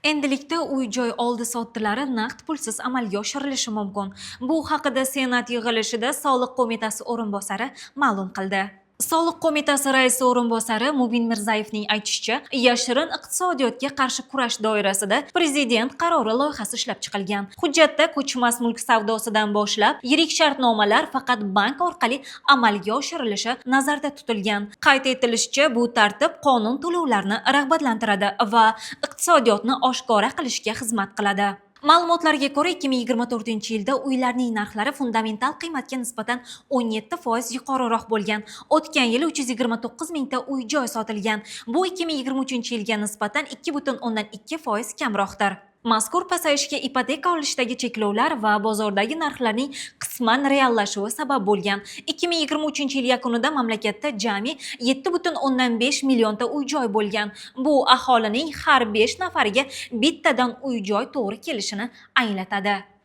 Endilikda uy-joy oldi-sotdilari naqd pulsiz amalga oshirilishi mumkin. Bu haqida Senat yig'ilishida Soliq qo'mitasi o'rinbosari ma'lum qildi. Soliq qo'mitasi raisi o'rinbosari Mubin Mirzayevning aytishicha, yashirin iqtisodiyotga qarshi kurash doirasida prezident qarori loyihasi ishlab chiqilgan. Hujjatda ko'chmas mulk savdosidan boshlab yirik shartnomalar faqat bank orqali amalga oshirilishi nazarda tutilgan. Qayd etilishicha, bu tartib qonun to'lovlarni rag'batlantiradi va iqtisodiyotni oshkora qilishga xizmat qiladi. Ma'lumotlarga ko'ra, 2024-yilda uylarning narxlari fundamental qiymatga nisbatan 17% yuqoriroq bo'lgan. O'tgan yili 329 mingta uy-joy sotilgan. Bu 2023-yilga nisbatan 2,2% kamroqdir. Mazkur pasayishga ipoteka olishdagi cheklovlar va bozordagi narxlarning qisman reallashuvi sabab bo'lgan. 2023-yil yakunida mamlakatda jami 7,5 millionta uy-joy bo'lgan. Bu aholining har 5 nafariga bittadan uy-joy to'g'ri kelishini anglatadi.